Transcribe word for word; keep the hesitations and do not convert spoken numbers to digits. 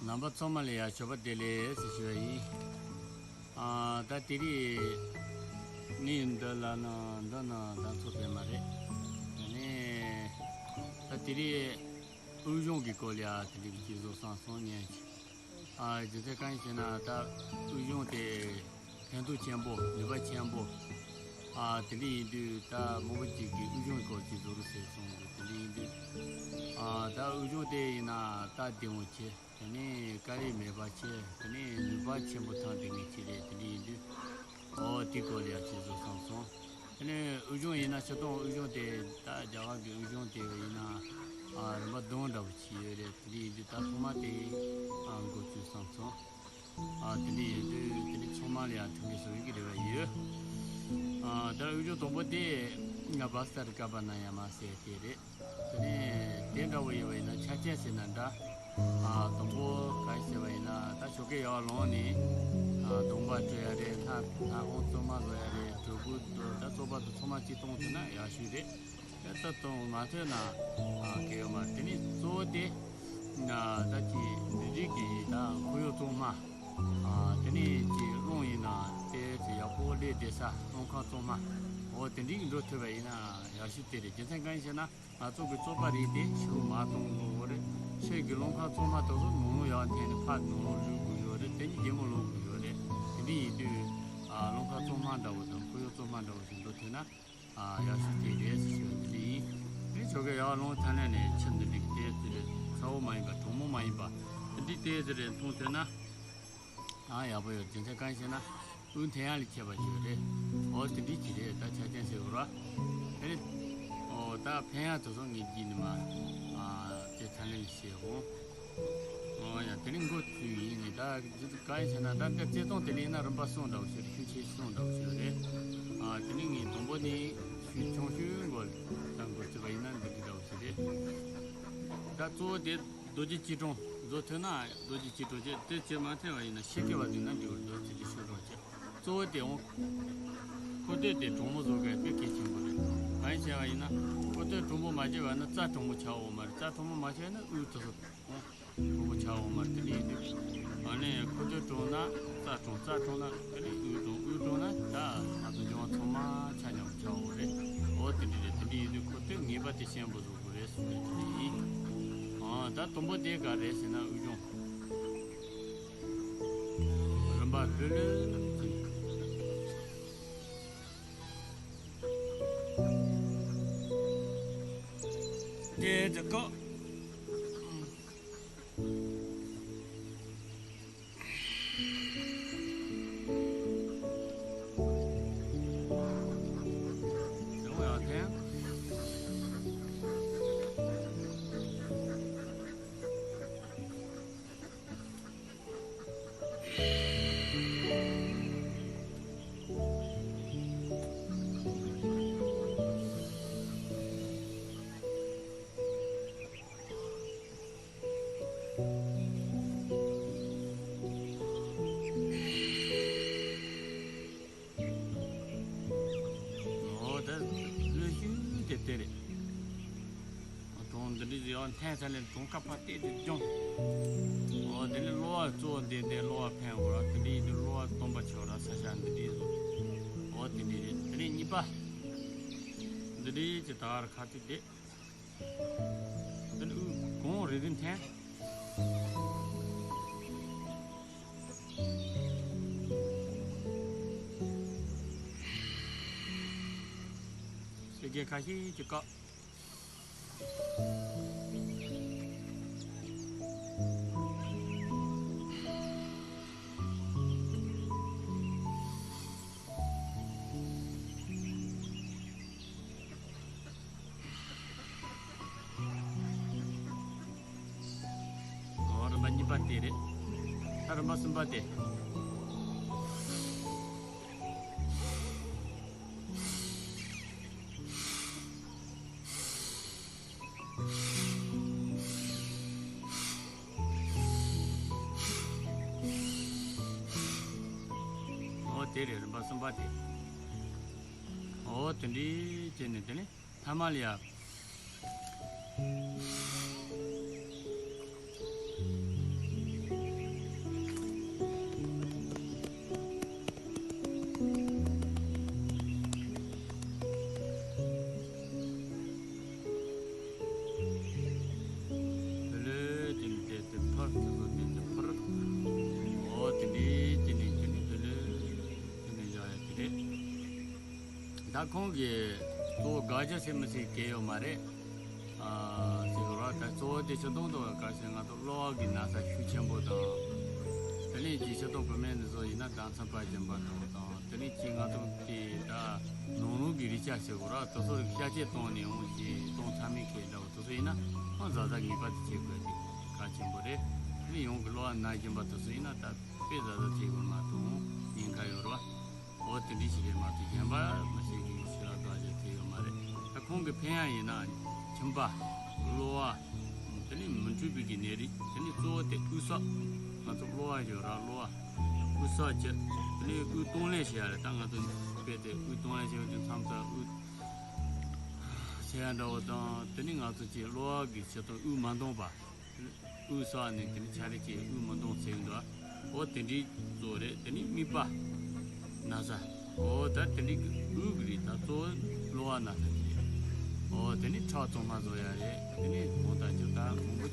རྣམ་པ་ཚང་མ་ལ་ཡང་ཞོགས་པ་བདེ་ལེགས་ཟེར་ཞུ་བ་ཡིན། ཨ། ད་དེ་རིང་ངས་འདི་ལ་ན་འདི་ན་ད་ཚོ་ཕེབས་མ་རེད། དེ་ནས་ད་དེ་རིང་དབུགས་སྦྱོང་གི་སྐོར་ལ་ཡང་དེ་འདྲའི་གི་བཟོ་བསམ་སོང་ཉན་གྱི། ཨ། རྒྱུ་མཚན་གང་ཡིན་ཟེར་ན། ད་དབུགས་སྦྱོང་དེ་ཕན་ཐོགས་ཆེན་པོ་ནུས་པ་ཆེན་པོ། ཨ། དེ་འདྲ་ཡིན་དུས་ད་མང་པོ་ཅིག་གིས་དབུགས་སྦྱོང་སྐོར་ཅིག་བཟོ་རོགས་ཟེར་གསུངས་འདུག་དེ་འདྲ་ཡིན་དུས། ཨ། ད་དབུགས་སྦྱོང་དེ་ཡིན་ན་ད་བདེ་བོ་ཆེ། དེ་ནས་དཀའ་ལས་མེད་པ་ཆེ། དེ་ནས་ནུས་པ་ཆེན་པོ་ཐོན་བསྡད་མཁན་ཅིག་རེད། དེ་འདྲ་ཡིན་དུས། ཨོ། དེ་སྐོར་ལ་ཡང་ཅིག་བཟོ་བསམ་སོང་། དེ་ནས་དབུགས་སྦྱོང་ཡིན་ན་ཕྱིར་གཏོང་དབུགས་སྦྱོང་དེ་ད་རྒྱ་གར་གྱི་དབུགས་སྦྱོང་དེ་ཡིན་ན། ཨ། རིམ་པ་བདུན་འདྲ་པོ་ཅིག་ཡོད་རེད། དེ་འདྲ་ཡིན་དུས་ད་ཐོག་མ་དེ། ཨ། འགོ་བཙུགས་བསམ་སོང་། ཨ། དེ་འདྲ་ཡིན་དུས་དེ་འདྲ་ཚང་མ་ལ་ཡང་ཐུགས་ཀྱི་བཟོ་ཡི་གི་རེ་བ་ཡོད། ཨ། ད་དབུགས་སྦྱོང་དང་པོ་དེ་ང་བ་སྟ་རི་ཀ་པ་ན་ཡ་མ་ཟེར་དེ་རེད། དེ་ནས་དེ་འདྲ་བོ་ཡོད་པ་ཡིན་ན་ཆ་རྐྱེན་ཟེར་ན་འདྲ། ཨ། དང་པོ་ག་རེ་ཟེར་བ་ཡིན་ན། ད་ཞོགས་ཀས་ཡར་ལངས་ནས། ཨ། གདོང་པ་བཀྲུ་ཡ་རེད། སྣ་སྣ་ཁུང་བཙོ་མ་བཟོ་ཡ་རེད། གྲོད་ཁོག་ཏུ་ད་བཙོག་པ་དུ་ཚང་མ་ཅིག་བཏང་ཐུབ་ན་ཡག་ཤོས་རེད། དེ་ལྟར་བཏང་མ་ཐུབ་ན། ཨ། གལ་ཡོད་མ་རེད། དེ་ནས་གཙོ་བོ་དེ། ཨ། ད་ཅིག་འདི་རིགས་ཀྱི་ད་ཁོར་ཡུག་གཙང་མ། ཨ། དེ་ནས་ཅིག་རླུང་ཡིན་ན་དེ་ཚོ་ཡག་པོ་སླེབས་བསྡད་ས། རླུང་ཁམས་གཙང་མ། འོ། དེ་འདྲ་ཞིག་འགྲོ་ཐུབ་པ་ཡིན་ན་ཡག་ཤོས་དེ་རེད། རྒྱུ་མཚན་གང་ཡིན་ཟེར་ན། ང་ཚོ་གི་བཙོག་པ་རིགས་དེ་ཕྱི་རུ་མར་གཏོང་དགོས་རེད། ཕྱི་གི་རླུང་ཁམས་གཙང་མ་དེ་ཚོ་ནང་ལོགས་ཡར་འཐེན་ནས་ཕར་ནང་ལོགས་བླུག་དགོས་ཡོད་རེད། དེ་ནས་རྒྱལ་མོ་ལོག་དགོས་ཡོད་རེད། དེ་འདྲ་ཡིན་དུས། ཨ། རླུང་ཁམས་གཙང་མ་འདྲ་བོ་དང་ཁོར་ཡུག་གཙང་མ་འདྲ་བོ་ཞིག་འགྲོ་ཐུབ་ན། ཨ། ཡག་ཤོས་དེ་རེད་ཟེར་ཞུ་བ་འདི་ཡིན། དེ་ནས་ཞོགས་ཀས་ཡར་ལངས་ཐ་ན་ནས་ཆུ་འདི་འདྲའི་ཏོག་ཙམ་རེ་ཚ་བོ་མ་ཡིན་པ། གྲང་མོ་མ་ཡིན་པ། འདི་ཏོག་ཙམ་རེ་འཐུང་ཐུབ་ན། ཨ། ཡག་པོ་ཡོད། རྒྱུ་མཚན་གང་ཡིན་ཟེར་ན། དབུགས་འཐེན་ཡ་ལ་ཁྱད་པར་ཡོད་རེད། འོ། དེ་འདྲ་ཅིག་རེད། ད་ཆ་རྐྱེན་ཟེར་དགོས་ར། དེ་ནས། ཨོ། ད་ཕན་ཡ་དེ་ཚོ་ངས་བརྒྱུད་ནས་མར། ཨ། དེ་ཚ་ལེན་བྱེད་འོང་། ཨོ་ཡ། དེ་ནས་འགོ་བཙུགས་ཡིན་ནས། ད་ག་ཡིན་ཟེར་ན། ད་འདི་རྩེ་སྟོང་དེ་ལ་ཡིན་ན་རིམ་པ་གསུམ་འདྲ་བོ་ཞིག་རེད། ཤུགས་ཆེ་གསུམ་འདྲ་བོ་ཞིག་རེད། ཨ། དེ་ནས་ངས་དང་པོ་ནས་ཤུགས་ཆུང་ཤོས་འགོ་ད་འགོ་བཙུགས་པ་ཡིན་ན་འདི་འདྲ་འདྲ་བོ་ཞིག་རེད། ད་གཙོ་བོ་དེ་རྡོ་རྗེ་སྐྱིལ་ཀྲུང་བཟོ་ཐུབ་ན། རྡོ་རྗེ་སྐྱིལ་ཀྲུང་བྱེད། དེ་བྱེད་མ་ཐུབ་པ་ཡིན་ན་ཤི་ཀེ་བ་བཟུང་ན་འགྲིག་གི་རེད། རྡོ་རྗེ་སྐྱིལ་ཀྲུང་བྱེད། གཙོ་བོ་དེ་འོང་། ཁོག་སྟོད་དེ་དྲང་མོ་བཟོ་དགོས་པའི་གལ་ཆེན་པོ་རེད། གང་ཡིན་ཟེར་བ་ཡིན་ན། ཁོག་སྟོད་དྲང་མོ་མ་བྱས་པ་ན་རྩ་དྲང་མོ་ཆགས་འོང་མ་རེད། རྩ་དྲང་མོ་མ་ཆགས་ན་དབུགས་དེ་ཚོ་འོང་། དྲང་མོ་ཆགས་འོང་མ་རེད། དེ་འདྲ་ཡིན་དུས། ཨ་ནི་ཁོག་སྟོད་དྲང་ན་རྩ་དྲང་། རྩ་དྲང་ན་དེ་ནས་དབུགས་དྲང་། དབུགས་དྲང་ན་ད་ང་ཚོ་འབྱུང་བ་ཚང་མ་ཆ་མཉམ་ཆགས་འོང་རེད། འོ། དེ་འདྲ་རེད། དེ་འདྲ་ཡིན་དུས་ཁོག་སྟོད་ངེས་པར་དུ་ཞན་པོ་བཟོ་དགོས་རེད་ཟེར་བ་དེ་ཡིན། ཨ། ད་དང་པོ་དེ་ག་རེད་ཟེར་ན། དབུགས་སྦྱོང་རིམ་པ་ལྷོད་ལྷོད་ཙམ། དེ་དེ་ཀོ། འོ། ད་ལྷོད་ཤུལ་དེ་དེ་རེད། གྲོང་འདི་འདྲ་ཡང་འཐེན་ཚར་ནས་གྲོང་ཁ་ཕར་བལྟས་ཏེ་སྦྱོང་། འོ། དེ་ནས་གློ་བ་གཙོ་བོ་འདི་འདི་གློ་བ་ཕན་དགོས་ར། དེ་འདྲ་ཡིན་དུས་གློ་བ་སྟོང་པ་ཆོག་ར། ས་ཞག་འདི་འདྲ་བཟོ། འོ། དེ་འདྲ་རེད། དེ་ནས་གཉིས་པ། འདི་འདྲ་ཡིན་གྱི་ད་ར་ཁ་ཐུག་བསྡད། དེ་ནས་དབུགས་གོང་རེ་རེ་འཐེན། ཤི་ཀེ་ཁ་ཤས་ཀྱིས་བཀག། འོ། རིམ་པ་གཉིས་པ་དེ་རེད། ད་རིམ་པ་གསུམ་པ་དེ། འོ། དེ་རེད། རིམ་པ་གསུམ་པ་དེ། འོ། དེ་འདྲའི་བྱས་ནས་དེ་ནས་ཐ་མ་ལ་ཡ། ད་ཁོང་གིས་གཙོ་བོ་དགག་བྱ་ཟེར་མི་ཟེར་གལ་ཡོད་མ་རེད། ཨ་ཟེར་བ་ར། ད་གཙོ་བོ་དེ་ཆེ་མཐོང་དུ་བ་ག་ཟེར་ང་ཚོ་གློ་བ་གི་ན་ཚ་ཤུགས་ཆེན་པོ་དང་། དེ་ནས་ཅིག་ཆེ་མཐོང་བུད་མེད་འདི་ཚོ་ཡིན་ན་ཟླ་མཚན་པ་སྦྱིན་པ་དང་དང་། དེ་ནས་ཅིག་ང་ཚོ་དེ་ད་ནང་ལུགས་ཀྱི་རིག་བྱ་ཟེར་བ་ར། དེ་ཚོ་རིག་བྱ་ཆེ་གཏོང་ནས་འོང་ཞིག་གཏོང་ཚར་མི་ཁེ་འདྲ་བོ་དེ་ཚོ་ཡིན་ན་ཨང་གཟའ་གཟའ་ངེས་པར་དུ་བྱེད་དགོས་དེ་གལ་ཆེན་པོ་རེད། དེ་ནས་ཡོངས་ཀྱི་གློ་བ་ན་བཞིན་པ་དེ་ཚོ་ཡིན་ན་ད་དཔེ་གཟའ་གཟའ་བྱེད་དགོས་མ་གཏོང་ཉེན་ཁ་ཡོད་ར། འོ་དེ་འདྲ་ཞིག་རེད་མ་གཏོགས་གཞན་པ་མི་ཤེས་ཀྱི་ཞི་ལ་དགག་བྱ་དེ་ཡོད་མ་རེད། ད་ཁོང་གི་ཕན་ཡག་ཡིན་ན་མཆིན་པ། གློ་བ། དེ་ནས་མུ་འཁྲུགས་པའི་གི་ནད་རིགས། དེ་ནས་གཙོ་བོ་དེ་དབུས་སོག་ང་ཚོ་གློ་བ་ཡོད་ར་གློ་བ། དབུས་སོག་བྱས། དེ་ནས་དབུས་གཏོང་ལེན་བྱེད་ཡ་རེད། ད་ང་ཚོ་དཔེ་དེ་དབུས་གཏོང་ལེན་བྱེད་པའི་མཚམས་དུ་དབུས་ཟེར་ཡ་འདྲ་བོ་དང་། དེ་ནས་ང་ཚོ་ཅིག་གློ་བ་གི་ཆེད་དུ་དབུས་མ་འདང་པ། དབུས་སོག་ནས་དེ་ནས་ཆ་རེ་ཅིག་དབུས་མ་འདང་ཟེར་གི་འདུག་འོ་དེ་འདྲའི་གཙོ་བོ་རེད། དེ་ནས་མིད་པ། ན་ཚ། འོ་ད་དེ་འདྲའི་དབུས་ཀྱི་རིགས་ད་གཙོ་བོ་གློ་བ་ན་ཚ་དེ་རེད། འོ་དེ་ནས་ཁྲག་བཙོག་མ་བཟོ་ཡ་རེད། དེ་ནས་གོང་ལྟར་ཅིག་ད་མང་པོ་